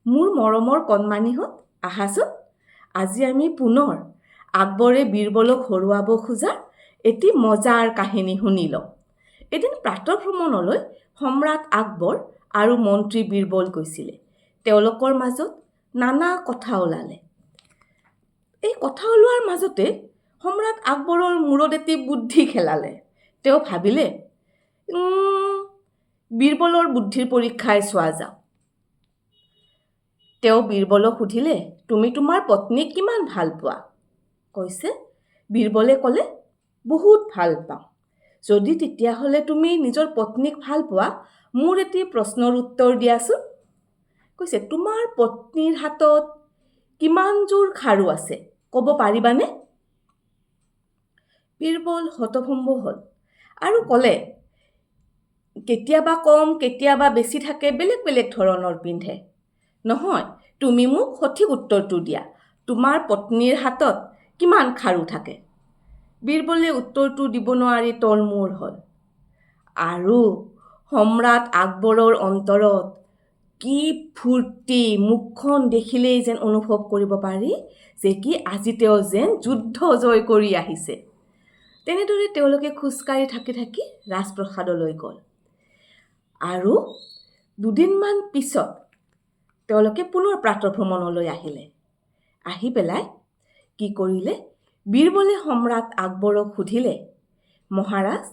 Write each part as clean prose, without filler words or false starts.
মোৰ মৰমৰ কণমানিহঁত, আহাচোন, আজি আমি পুনৰ আকবৰে বীৰবলক হৰুৱাব খোজাৰ এটি মজাৰ কাহিনী শুনি লওঁ। এদিন প্ৰাতঃভ্ৰমণলৈ সম্ৰাট আকবৰ আৰু মন্ত্ৰী বীৰবল গৈছিলে। তেওঁলোকৰ মাজত নানা কথা ওলালে। এই কথা ওলোৱাৰ মাজতে সম্ৰাট আকবৰৰ মূৰত এটি বুদ্ধি খেলালে। তেওঁ ভাবিলে, বীৰবলৰ বুদ্ধিৰ পৰীক্ষাই চোৱা যাওক। তেওঁ বীৰবলক সুধিলে, তুমি তোমাৰ পত্নীক কিমান ভাল পোৱা? কৈছে, বীৰবলে ক'লে, বহুত ভাল পাওঁ। যদি তেতিয়াহ'লে তুমি নিজৰ পত্নীক ভাল পোৱা, মোৰ এটি প্ৰশ্নৰ উত্তৰ দিয়াচোন। কৈছে, তোমাৰ পত্নীৰ হাতত কিমানযোৰ খাৰু আছে, ক'ব পাৰিবানে? বীৰবল হতভম্ব হ'ল আৰু ক'লে, কেতিয়াবা কম, কেতিয়াবা বেছি থাকে, বেলেগ বেলেগ ধৰণৰ পিন্ধে। নহয়, তুমি মোক সঠিক উত্তৰটো দিয়া, তোমাৰ পত্নীৰ হাতত কিমান খাৰু থাকে? বীৰবলে উত্তৰটো দিব নোৱাৰি তলমূৰ হ'ল। আৰু সম্ৰাট আকবৰৰ অন্তৰত কি ফূৰ্তি, মুখখন দেখিলেই যেন অনুভৱ কৰিব পাৰি যে কি আজি তেওঁ যেন যুদ্ধ জয় কৰি আহিছে। তেনেদৰে তেওঁলোকে খোজকাঢ়ি থাকি থাকি ৰাজপ্ৰসাদলৈ গ'ল। আৰু দুদিনমান পিছত তেওঁলোকে পুনৰ প্ৰাতঃভ্ৰমণলৈ আহিলে। আহি পেলাই কি কৰিলে, বীৰবলে সম্ৰাট আকবৰক সুধিলে, মহাৰাজ,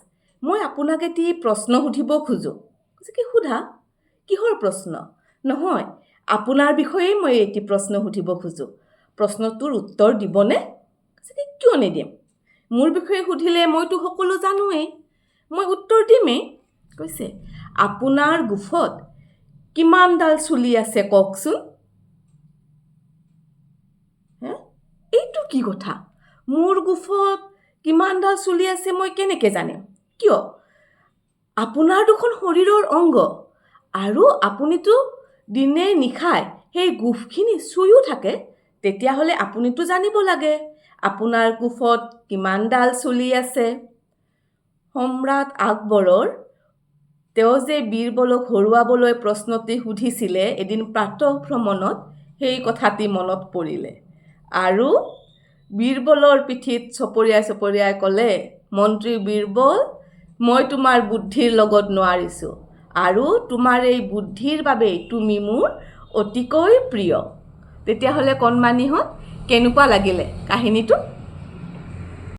মই আপোনাক এটি প্ৰশ্ন সুধিব খোজোঁ। কৈছে কি, সোধা। কিহৰ প্ৰশ্ন? নহয়, আপোনাৰ বিষয়েই মই এটি প্ৰশ্ন সুধিব খোজোঁ। প্ৰশ্নটোৰ উত্তৰ দিবনে? কৈছে কি, কিয় নিদিম? মোৰ বিষয়ে সুধিলে মইতো সকলো জানোৱেই, মই উত্তৰ দিমেই। কৈছে, আপোনাৰ গোঁফত কিমানডাল চুলি আছে কওকচোন। হে, এইটো কি কথা? মোৰ গোঁফত কিমানডাল চুলি আছে মই কেনেকৈ জানিম? কিয়? আপোনাৰ দেখোন শৰীৰৰ অংগ আৰু আপুনিতো দিনে নিশাই সেই গোঁফখিনি চুইও থাকে, তেতিয়াহ'লে আপুনিতো জানিব লাগে আপোনাৰ গোঁফত কিমানডাল চুলি আছে। সম্ৰাট আকবৰৰ তেওঁ যে বীৰবলক হৰুৱাবলৈ প্ৰশ্নটি সুধিছিলে এদিন প্ৰাতঃভ্ৰমণত, সেই কথাটি মনত পৰিলে আৰু বীৰবলৰ পিঠিত চপৰিয়াই চপৰিয়াই ক'লে, মন্ত্ৰী বীৰবল, মই তোমাৰ বুদ্ধিৰ লগত নোৱাৰিছোঁ আৰু তোমাৰ এই বুদ্ধিৰ বাবেই তুমি মোৰ অতিকৈ প্ৰিয়। তেতিয়াহ'লে কণমানিহঁত, কেনেকুৱা লাগিলে কাহিনীটো?